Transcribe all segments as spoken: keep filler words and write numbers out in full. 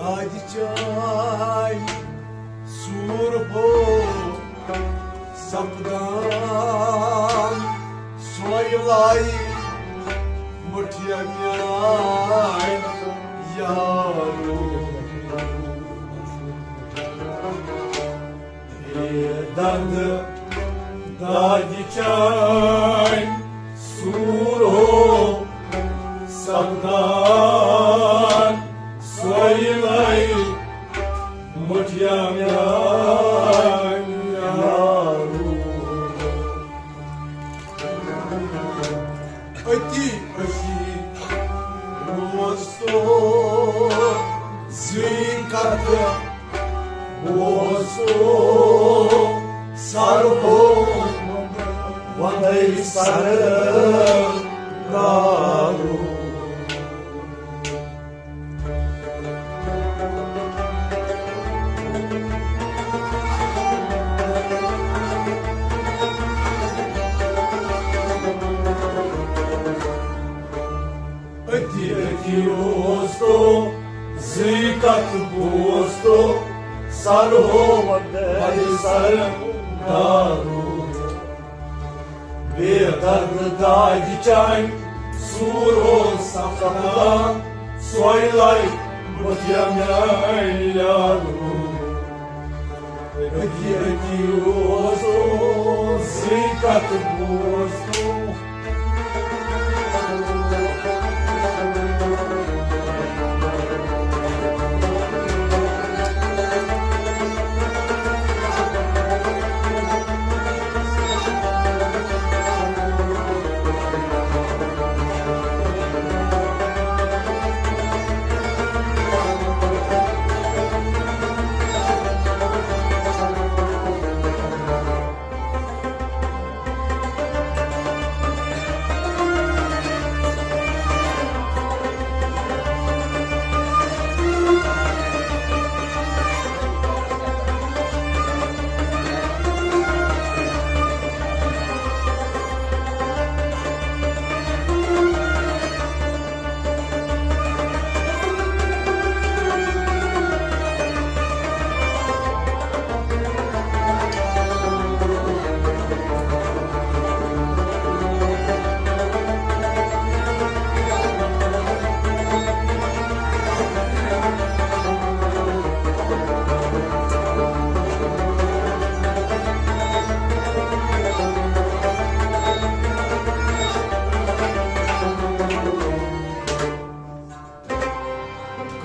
دادِ چانہِ سوٗر ہو سپدان، سۄے لایہِ مُٹھیا میانہِ یارو۔ بے درد دادِ چانہِ سوٗر ہو سپدان، سۄے لایہِ مُٹھیا میانہِ یارو۔ أتی أتی بوز تو زٕے کتھٕ، بوز تو سر ہو وندے سر دارو۔ أتی أتی اوس تو زٕے کتھ بوز تو، سر ہو وندے سر دارو۔ بے درد دادِ چانہِ سوٗر اوس سپدان، سۄے لایہِ مُٹھیا میانہِ یارو۔ أتی أتی اوس تو زٕے کتھ بوز تو۔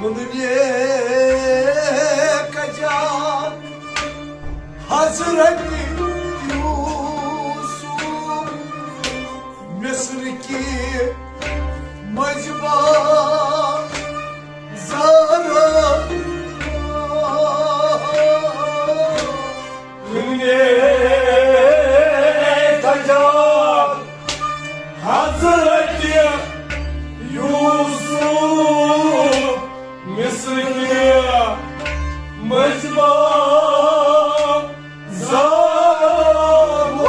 کُنوے کجا حضرت یوسف مصر کی مجبا زارا۔ حضرت یوسف مصر کے مجبا زارو۔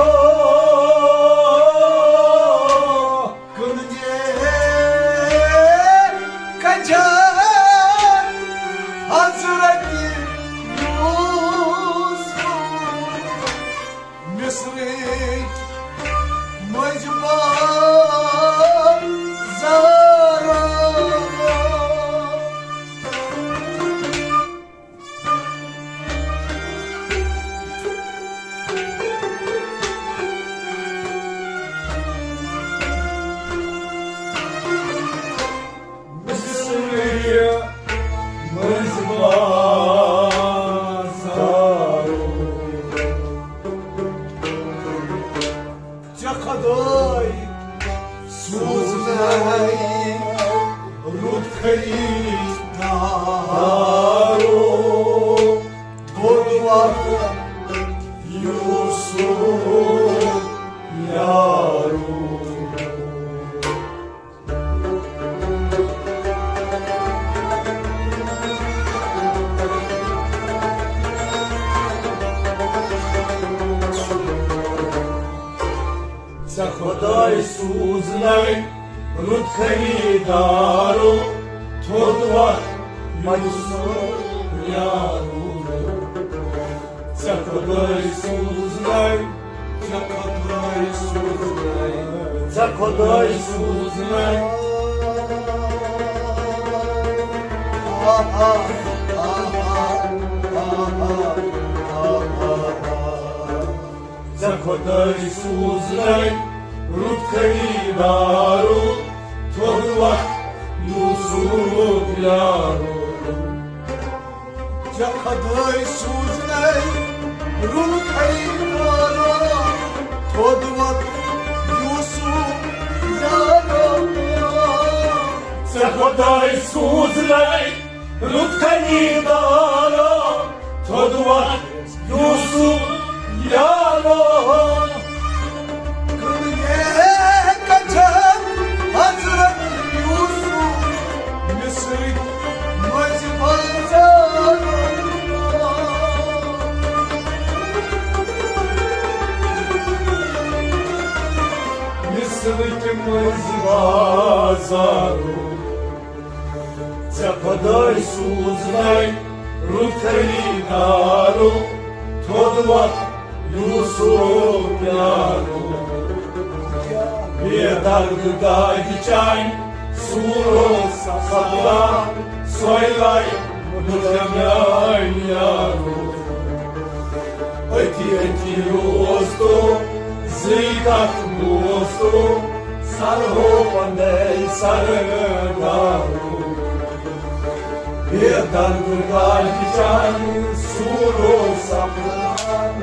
کجا حضرت یوسف مصرٕکۍ مجبا زارو۔ ژےٚ خۄداے سوٗزنَے رُت خریٖدارو، دوٚد وَتھ یوٗسُف یارو۔ ژےٚ خۄداے سوٗزنَے رُت خریٖدارو، تھوٚد وَتھ مجنون یارو، ژےٚ خۄداے سوٗزنَے، ژےٚ خۄداے سوٗزنَے، ژےٚ خۄداے سوٗزنَے۔ آ، آ، آ۔ ژےٚ خۄداے سوٗزنَے رُت خریٖدارو، تھوٚد وَتھ یوٗسُف یارو۔ ژےٚ خۄداے سوٗزنَے رُت خریٖدارو، تھوٚد وَتھ یوٗسُف یارو۔ ژےٚ خۄداے سوٗزنَے رُت خریٖدارو، تھوٚد وَتھ یوسف یارو۔ کٕنہٕ کچھن حضرت یوسف مصرٕکۍ مٔنٛزۍ بازارو۔ مصرٕکۍ مٔنٛزۍ بازارو۔ ژےٚ خۄداے سوٗزنَے رُت خریٖدارو، تھوٚد وَتھ یوسف یارو۔ بے درد دادِ چانہِ سوٗرو سپدان، سۄے لَے مُجرم میٛانہِ یارو۔ أتی أتی روز تو زٕے کتھ بوز تو، سرہو پندے سردارو۔ بے درد گاڑِ چانہِ سوٗرو سپدان۔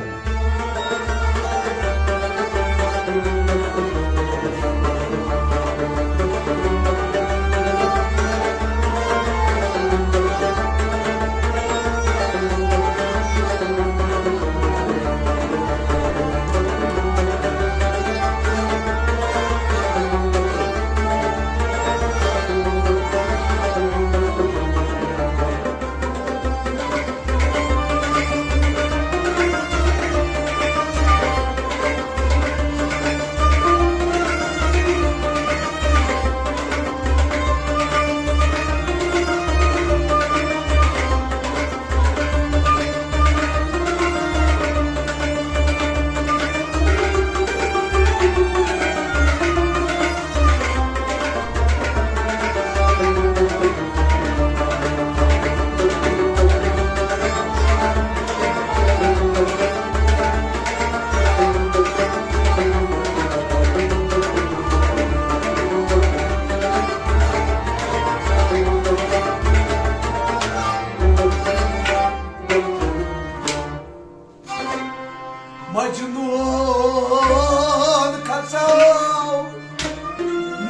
مجنون کھژاو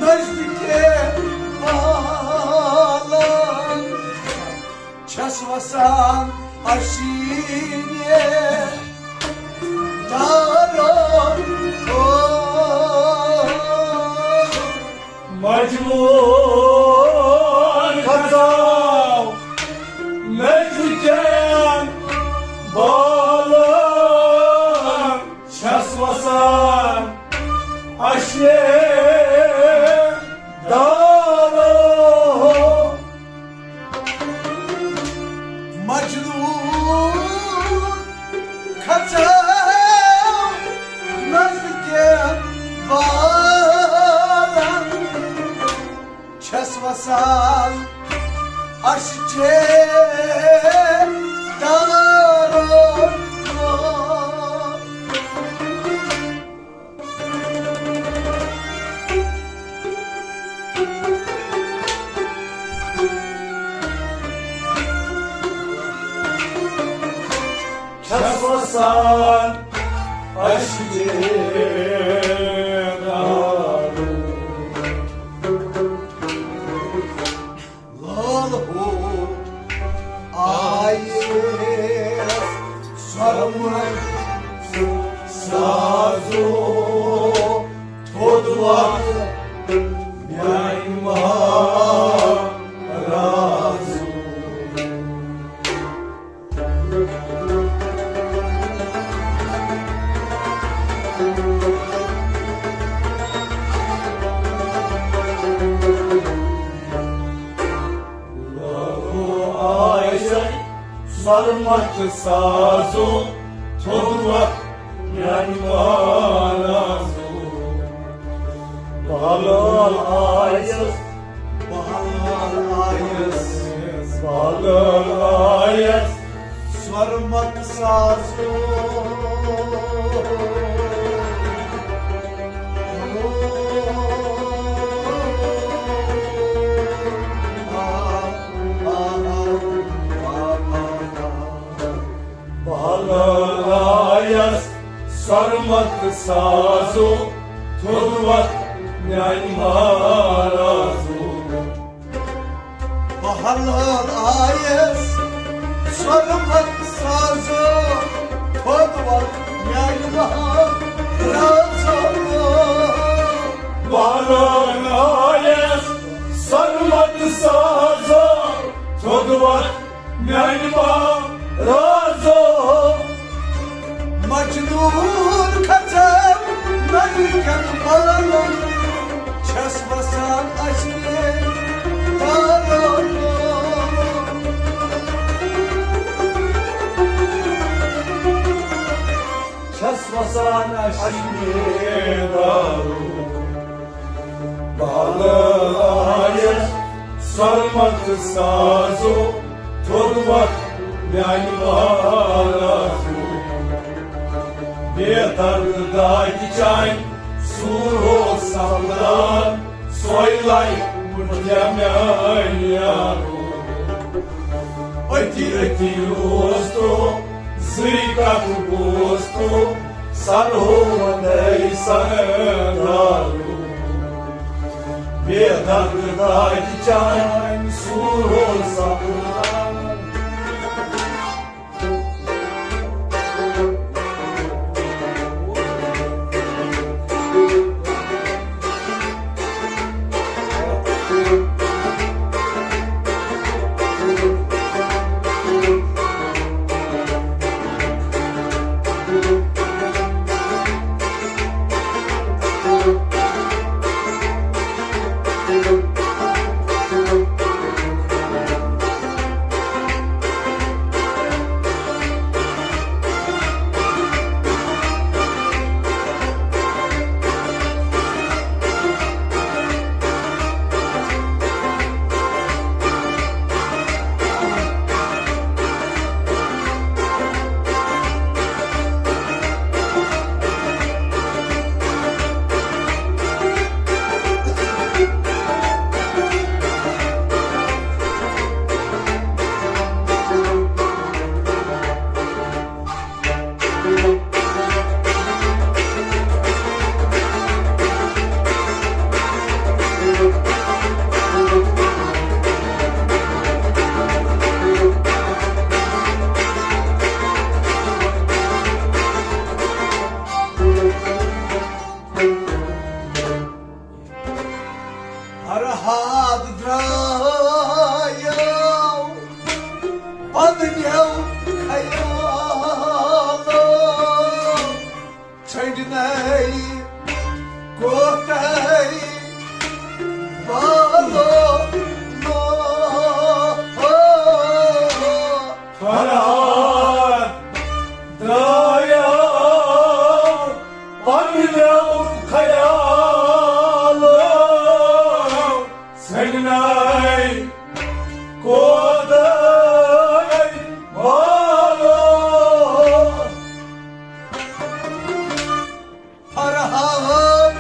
نزدیٖکے بالن، چھَس وسان اشیٖنے دارو۔ مجنون کھژاو نزدیٖکن بالن، چھَس وسان اشیٖنے دارو۔ مجنون کھژاو نزدیٖکن بالن، چھَس وسان اشیٖنے دارو۔ چھَس وسان اشیٖنے دارو۔ لال ہو آیس سرمن سازو، تھوٚد وقت میانہِ مہارازو۔ سرمت سازو تھوٚد وقت میانہِ مہرازو۔ بہلول آیس، بہلول آیس، بہلول آیس۔ سرمت سازو۔ بہلول آیس سرمت سازو، تھوٚد وقت میانہِ مہرازو۔ بہلول آیس سرمت سازو، تھوٚد وقت میانہِ مہرازو۔ بہلول آیس سرمت سازو، تھوٚد وقت میانہِ مہرازو۔ مجنون کھژم ننگن بالن، چھس وسان اشکن دارن۔ چھس وسان اشکن دارن۔ بہلول آیس سرمت سازو، تھوٚد وقت میانہِ مہرازو۔ بے درد دادِ چانہِ سوٗر اوس سپدان، سۄے لایف مُٹھیا میانہِ یارو۔ أتی أتی روز تو زٕے کتھ بوز تو، سرہو وندے سردارو۔ بے درد دادِ چانہِ سوٗر اوس سپدان۔ فرہاد درٛایو پننیو خیالو ژھنڈنَے کوتاہی بالو۔ فرہاد درٛایو پننیو خیالو ژھنڈنَے کوتاہی بالو۔ فرہاد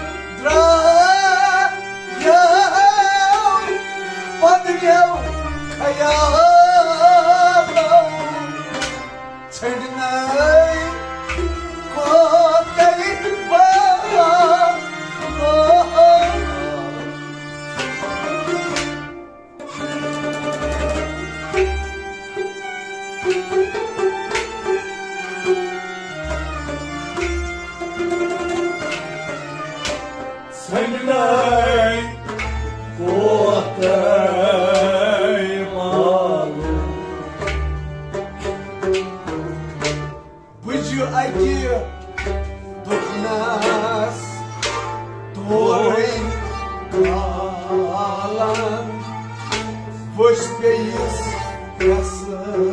درٛایو پننیو خیالو خیالو۔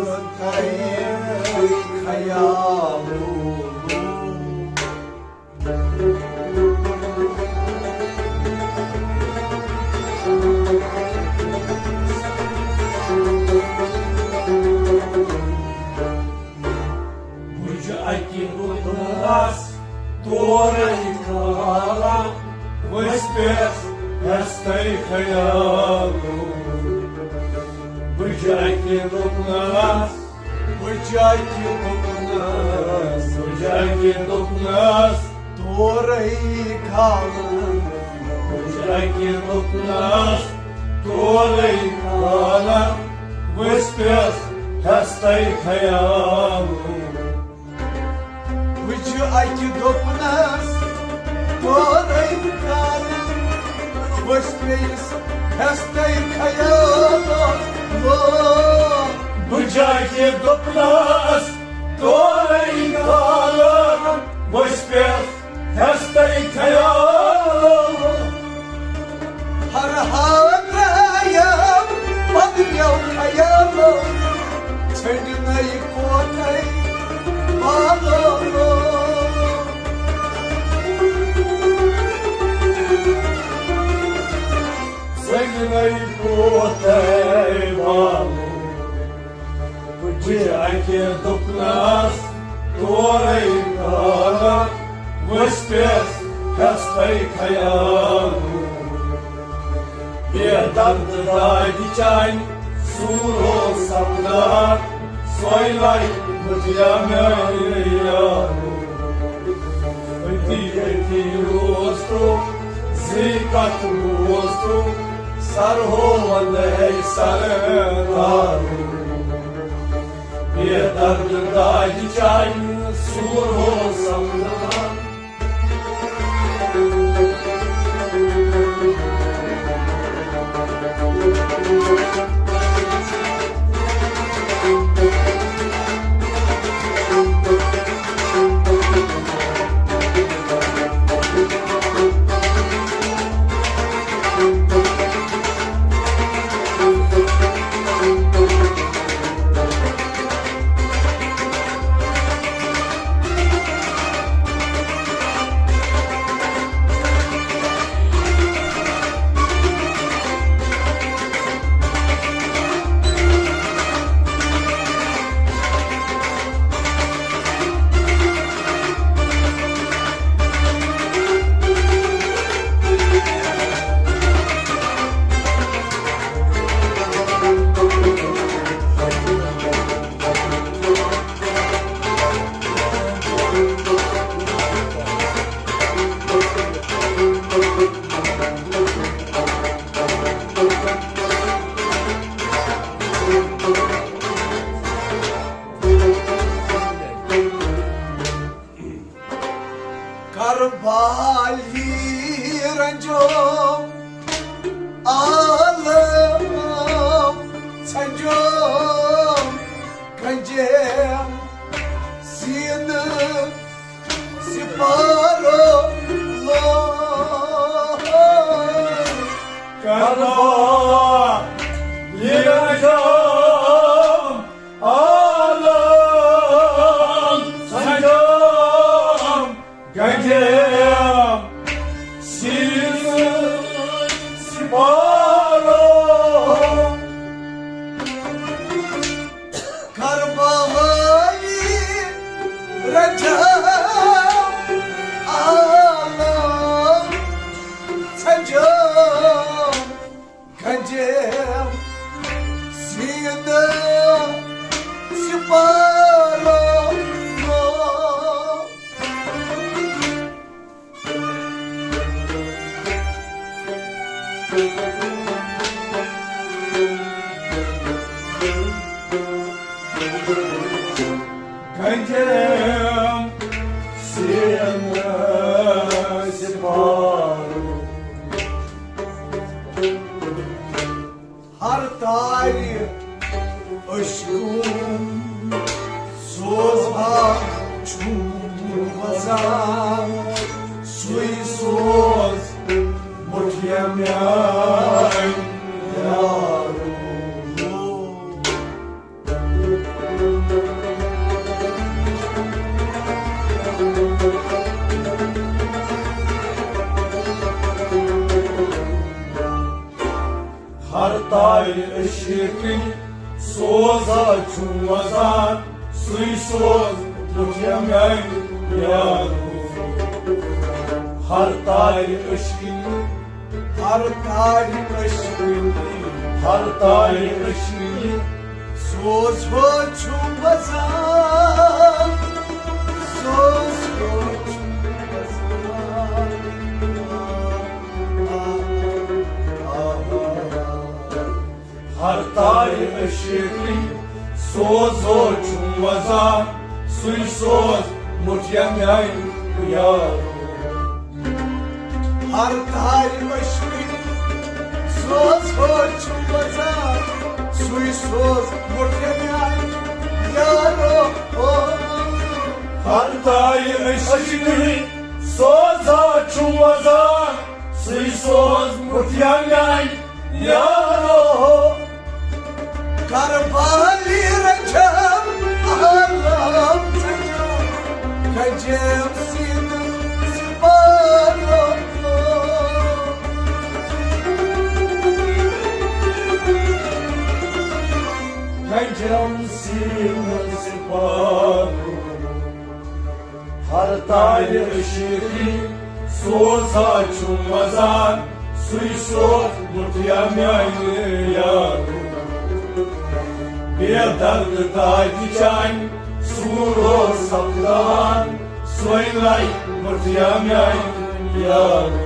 بُجہِ اَکہِ دوٚپنَس تورَے کھالان، ؤسۍ پٮ۪س ہٮ۪س تَے خیالو۔ بُجہِ اَکہِ دوٚپنَس، بُجہِ اَکہِ دوٚپنَس، بُجہِ اَکہِ دوٚپنَس، تورَے کھالان۔ بُجہِ اَکہِ دوٚپنَس، تورَے کھالان، ؤسۍ پٮ۪س ہٮ۪س تَے خیالو۔ بُجہِ اَکہِ دوٚپنَس، تورَے کھالان، ؤسۍ پٮ۪س ہٮ۪س تَے خیالو۔ بُجہِ اَکہِ دوٚپنَس، تورَے کھالان، ؤسۍ پٮ۪س ہٮ۪س تَے خیالو۔ ہر ہا ترٛایَم پَتہٕ مےٚ خیالو، ژھٔنٛڈۍ نَے کوتھَے بالو۔ ژھٔنٛڈۍ نَے کوتھَے بالو۔ بُجہِ اَکہِ دوٚپنَس، تورَے کھالان، ؤسۍ پٮ۪س ہٮ۪س تَے خیالو۔ بے درد دادِ چانہِ سوٗر اوس سپدان، سۄے لَے مٔجرا میٛانہِ یارو۔ أتی أتی روز تو زی کتھ بوز تو، سر ہو وندے سر دارو۔ بے درد دادِ چانہِ سوٗر ہو سپدان۔ کربالی رنجو عالم ژھنجو گنجے سیدٕ سپارو لو۔ کربالی رنجو عالم ژھنجم گنجم سیٖنہٕ سپارو۔ کربالی رنجم عالم ژھنجم گنجم سیدٕ سپارو۔ گنجم سیدٕ سپارو۔ ہر تارِ عشقُن سوز ہا چھُم وزان، سُے سوز مُٹھیا میانہِ یارو۔ عشقٕنۍ سوزا چھُم وزان، سُے سوز مُٹھیہ میانہِ یارو۔ ہر تارِ عشقٕنۍ، ہر تارِ عشقٕنۍ، ہر تارِ عشقٕنۍ سوز ہو چھُم وزان، سوز ہو چھُم وزان۔ ہر تارِ عشقٕنۍ سوز ہو چھُم وزان، سُے سوز مُٹھیہ میانہِ یارو۔ ہر تارِ عشقٕنۍ سوز ہو چھُم وزان، سُے سوز مُٹھیہ میانہِ یارو۔ ہر تارِ عشقٕنۍ سوز ہو چھُم وزان، سُے سوز مُٹھیہ میانہِ یارو۔ کربلی رنجم عالم چجم، کجم سین سپارو۔ کجم سین سپارو۔ ہر تارِ عشقٕنۍ سوزا چھُم وزان، سُے سوز مُٹھیہ میانہِ یارو۔ بے درد دادِ چانہِ سوٗر اوس سپدان، سۄے لے مُٹھیہ میانہِ یارو۔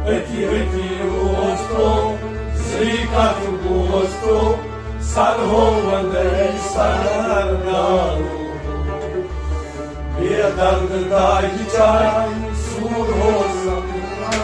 أتی أتی اوس تو، زٕے کتھ بوز تو، سر ہو وندے سردارو۔ بے درد داغ چاہے سور ہو سکتا۔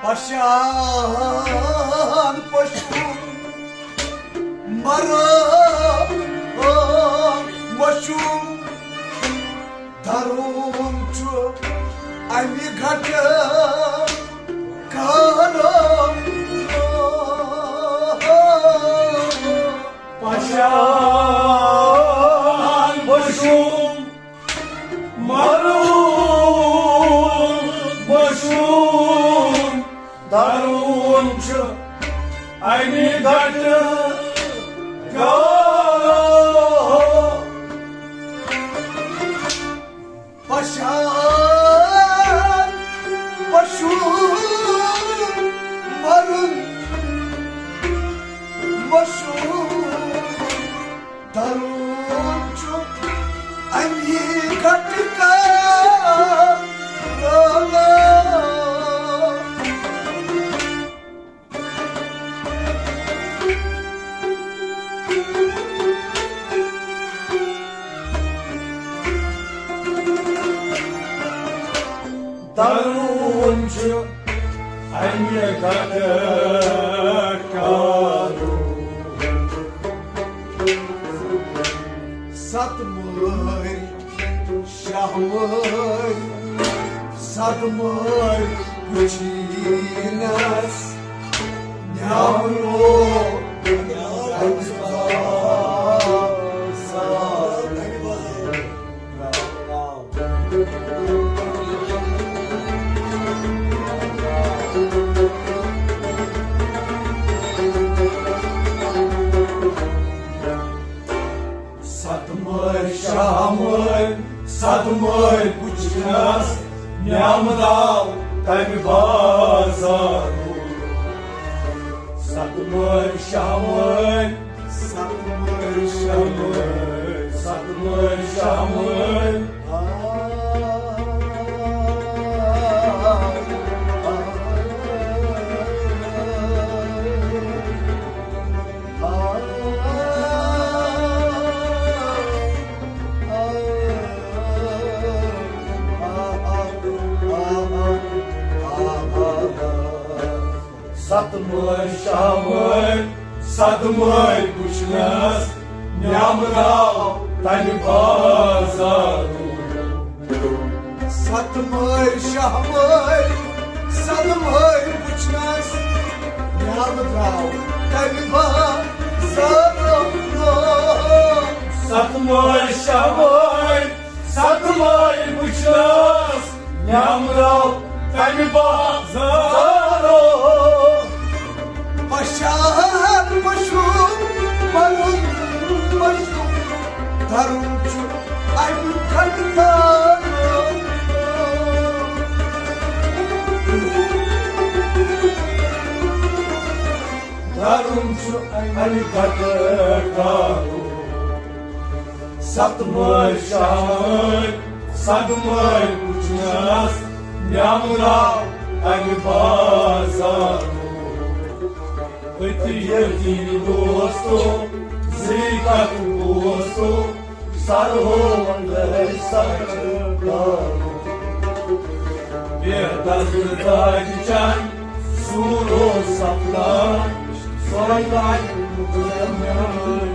پشان پشوم مران مشوم، درون چھُ اَمہِ گھٹہٕ کارو۔ پشان پشوم مرون مشوم، درون چھُ اَمہِ گھٹہٕ کارو۔ پشان پشوم مرون مشوم، درون چھُ اَمی گھٹہٕ کارو۔ درون چھُ اَمہِ گھٹہٕ کارو۔ ستہٕ مٲرۍ شاہ مٲرۍ، ستہٕ مٲرۍ پُچھِنَس، نیامرو۔ تمہِ بازارُک۔ ستہٕ مٲرۍ شاہ مٲرۍ، ستہٕ مٲرۍ شاہ مٲرۍ، ستہٕ مٲرۍ شاہ مٲرۍ۔ ستہٕ مٲرۍ شاہ مٲرۍ، ستہٕ مٲرۍ وٕچھنس، نیامہٕ درٛاو تمہِ بازارُک۔ ستہٕ مٲرۍ شاہ مٲرۍ، ستہٕ مٲرۍ وٕچھنس، نیامہٕ درٛاو تمہِ بازارُک۔ ستہٕ مٲرۍ شاہ مٲرۍ، ستہٕ مٲرۍ وٕچھنس، نیامہٕ درٛاو تمہِ بازارُک۔ بشار بشوم، مرُن بشوم، درُن چھُ اَمہِ گٹہٕ تارُک۔ درُن چھُ اَمہِ گٹہٕ تارُک۔ ستہٕ مٲرۍ شاہ مٲرۍ، ستہٕ مٲرۍ وٕچھنس، نیامہٕ درٛاو تمہِ بازارُک۔ أتی أتی دوستو، زٕے کتھ بوزتو، سرہو اندر سرکار۔ بے دردِ دادِ چن سوٗر اوس سپدان، سۄے لایہِ